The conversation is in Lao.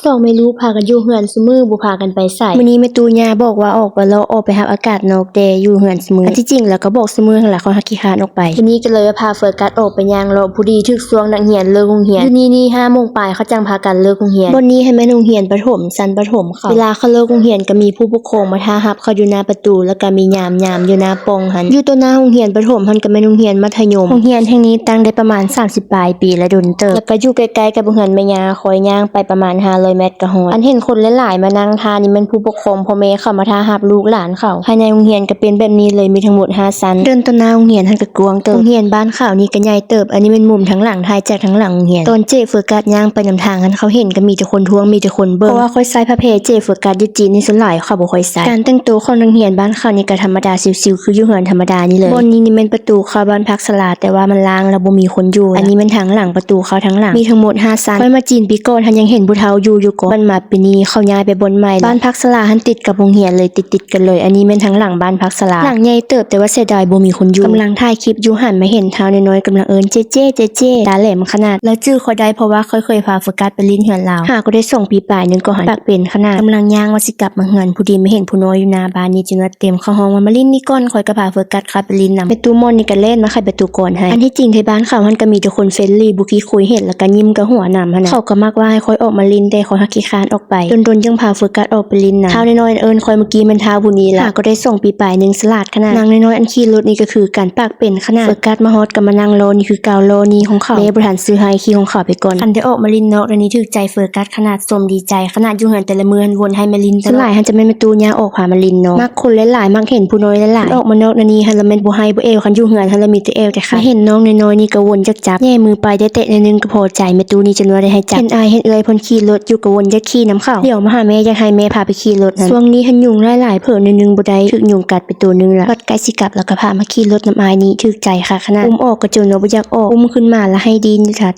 ສອງແມ່ລູກພາກັນຢູ່ເຮືອນຊຸມື້ ບໍ່ພາກັນໄປໃສ. ມື້ນີ້ແມ່ຕູ້ຍ່າບອກວ່າອອກໄປເລາະ ອອກໄປຮັບອາກາດນອກແດ່ ຢູ່ເຮືອນຊຸມື້. ອັນທີ່ຈິງແລ້ວກໍບອກຊຸມື້ຫັ້ນລະ ຂ້ອຍຮັກຂີ້ຄ້ານອອກໄປ. ມື້ນີ້ກໍເລີຍວ່າພາເຟີກັດອອກໄປຍ່າງເລາະ ພໍດີຖືກຊ່ວງນັກຮຽນເລີກໂຮງຮຽນ. ຢູ່ນີ້ນີ້ຫ້າໂມງປາຍເຂົາຈັ່ງພາກັນເລີກໂຮງຮຽນ. ບ່ອນນີ້ຫັ້ນແມ່ນໂຮງຮຽນປະຖົມ ຊັ້ນປະຖົມເຂົາ. ເວລາເຂົາເລີກໂຮງຮຽນກໍມີຜູ້ປົກຄອງມາຖ້າຮັບເຂົາຢູ່ໜ້າປະຕູ ແລ້ວກໍມີຍາມ ຍາມຢູ່ໜ້າປ່ອງຫັ້ນ. ຢູ່ຕໍ່ໜ້າໂຮງຮຽນປະຖົມຫັ້ນກໍແມ່ນໂຮງຮຽນມັດທະຍົມ. ໂຮງຮຽນແຫ່ງນີ້ຕັ້ງໄດ້ປະມານສາມສິບປາຍປີແລ້ວ ດົນເຕີບ. ແລ້ວກໍຢູ່ໃກ້ໆກັບເຮືອນແມ່ຍ່າ ຂ້ອຍຍ່າງໄປປະມານຫ້າຮ້ອຍແມັດກໍຮອດ. ອັນເຫັນຄົນຫຼາຍໆມານັ່ງຖ້ານີ້ແມ່ນຜູ້ປົກຄອງ ພໍ່ແມ່ເຂົາມາຖ້າຮັບລູກຫຼານເຂົາ. ພາຍໃນໂຮງຮຽນກໍເປັນແບບນີ້ເລີຍ ມີທັງໝົດຫ້າຊັ້ນ. ເດີນຕໍ່ໜ້າໂຮງຮຽນຫັ້ນກໍກວ້າງເຕີບ. ໂຮງຮຽນບ້ານຂາວນີ້ກໍໃຫຍ່ເຕີບ. ອັນນີ້ແມ່ນມຸມທາງຫຼັງ ຖ່າຍຈາກທາງຫຼັງໂຮງຮຽນ. ຕອນເຈ້ເຟີກັດຍ່າງໄປນຳທາງຫັ້ນ ເຂົາເຫັນກໍມີແຕ່ຄົນທ້ວງ ມີແຕ່ຄົນເບິ່ງ. ເພາະວ່າຂ້ອຍໃສ່ຜ້າແພເຈ້ເຟີກັດຢູ່ຈີນນີ້ ສ່ວນຫຼາຍເຂົາບໍ່ຄ່ອຍໃສ່. ການແຕ່ງໂຕຂອງນັກຮຽນບ້ານຂາວນີ້ກໍທຳມະດາຊິວໆ ຄືຢູ່ເຮືອນທຳມະດານີ້ເລີຍ. ບ່ອນນີ້ນີ້ແມ່ນປະຕູເຂົ້າບ້ານພັກສາລາ ແຕ່ວ່າມັນລ້າງແລ້ວບໍ່ມີຄົນຢູ່. ອັນນີ້ແມ່ນທາງຫຼັງປະຕູເຂົ້າທາງຫຼັງ. ມີທັງໝົດຫ້າຊັ້ນ. ຂ້ອຍມາຈີນປີກ່ອນຫັ້ນຍັງເຫັນຜູ້ເຖົ້າຢູ່ຢູ່ກ່ອນ. ບັດມາປີນີ້ເຂົາຍ້າຍໄປບ່ອນໃໝ່. ບ້ານພັກສາລາຫັ້ນຕິດກັບໂຮງຮຽນເລີຍ ຕິດໆກັນເລີຍ. ອັນນີ້ແມ່ນທາງຫຼັງບ້ານພັກສາລາ. ຫຼັງໃຫຍ່ເຕີບ ແຕ່ວ່າເສຍດາຍບໍ່ມີຄົນຢູ່. ກຳລັງຖ່າຍຄລິບຢູ່ ຫັນມາເຫັນທ້າວນ້ອຍໆກຳລັງເອີ້ນ ເຈ້ເຈ້ ເຈ້ເຈ້ ຕາແຫຼມຂະໜາດ. ລາວຈື່ຂ້ອຍໄດ້ ເພາະວ່າຂ້ອຍເຄີຍພາເຟີກັດໄປຫຼິ້ນເຮືອນລາວ. ຫາກໍໄດ້ສອງປີປາຍໜຶ່ງກໍຫັ້ນ ປາກເປັນຂະໜາດ. ກຳລັງຍ່າງວ່າຊິກັບມາເຮືອນ ພໍດີມາເຫັນຜູ້ນ້ອຍຢູ່ໜ້າບ້ານນີ້ ຈຶ່ງວ່າເຕັມເຂົ້າຫ້ອງວ່າ ມາຫຼິ້ນນີ້ກ່ອນ ຂ້ອຍກໍພາເຟີກັດ ຂ້າໄປຫຼິ້ນນຳ. ແມ່ຕູ້ມ່ອນນີ້ກໍແລ່ນມາໄຂປະຕູກ່ອນໃຫ້. ອັນທີ່ຈິງໄທບ້ານເຂົາຫັ້ນກໍມີແຕ່ຄົນເຟຣນລີ ບໍ່ຂີ້ຄຸຍ ເຫັນແລ້ວກໍຍິ້ມກັບຫົວນຳຫັ້ນນະ. ເຂົາກໍມັກວ່າໃຫ້ຂ້ອຍອອກມາຫຼິ້ນ ແຕ່ຂ້ອຍຮັກຂີ້ຄ້ານອອກໄປ. ດົນໆຈຶ່ງພາເຟີກັດອອກໄປຫຼິ້ນນຳ. ທ້າວນ້ອຍໆເອີ້ນຂ້ອຍມື້ກີ້ແມ່ນທ້າວຜູ້ນີ້ລະ. ຫາກໍໄດ້ສອງປີປາຍໜຶ່ງ ສະຫຼາດຂະໜາດ. ນາງນ້ອຍໆອັນຂີ່ລົດນີ້ກໍຄືການປາກເປັນຂະໜາດ. ເຟີກັດມາຮອດກໍມານັ່ງລໍນີ້ຄືເກົ່າ ລໍນີ້ຂອງເຂົາ. ແມ່ບໍ່ທັນຊື້ໃຫ້ ຂີ່ຂອງເຂົາໄປກ່ອນ. ຄັນໄດ້ອອກມາຫຼິ້ນນອກແລ້ວນີ້ຖືກໃຈເຟີກັດຂະໜາດ ສົມດີໃຈຂະໜາດ. ຢູ່ເຮືອນແຕ່ລະມື້ຫັ້ນວົນໃຫ້ແມ່ຫຼິ້ນຕະຫຼອດ. ສ່ວນຫຼາຍຫັ້ນຈະແມ່ນແມ່ຕູ້ຍ່າອອກພາມາຫຼິ້ນນອກ. ມັກຄົນຫຼາຍໆ ມັກເຫັນຜູ້ນ້ອຍຫຼາຍໆ. ອອກມານອກແນວນີ້ຫັ້ນລະແມ່ນບໍ່ໄຫ້ບໍ່ແອວ ຄັນຢູ່ເຮືອນຫັ້ນລະມີແຕ່ແອວແຕ່ຂາ. ມາເຫັນນ້ອງນ້ອຍໆນີ້ກໍວົນຈັກຈັບ ແຫຍ່ມືໄປແຕະໆໜ້ອຍໜຶ່ງກໍພໍໃຈ. ແມ່ຕູ້ນີ້ຈົນວ່າໄດ້ໃຫ້ຈັບ. ເຫັນອ້າຍເຫັນເອື້ອຍເພິ່ນຂີ່ລົດຢູ່ກໍວົນຢາກຂີ່ນຳເຂົາ. ດຽວມາຫາແມ່ ຢາກໃຫ້ແມ່ພາໄປຂີ່ລົດຫັ້ນ. ຊ່ວງນີ້ຫັ້ນຍຸງຫຼາຍໆ ເຜີໜ້ອຍໜຶ່ງບໍ່ໄດ້ ຖືກຍຸງກັດໄປໂຕໜຶ່ງລະ. ບັດໃກ້ຊິກັບລະກໍພາມາຂີ່ລົດນຳອ້າຍນີ້ ຖືກໃຈຄັກຂະໜາດ. ອຸ້ມອອກກໍຈົນວ່າບໍ່ຢາກອອກ ອຸ້ມຂຶ້ນມາລະໄຫ້ດີນຢູ່ທັດ.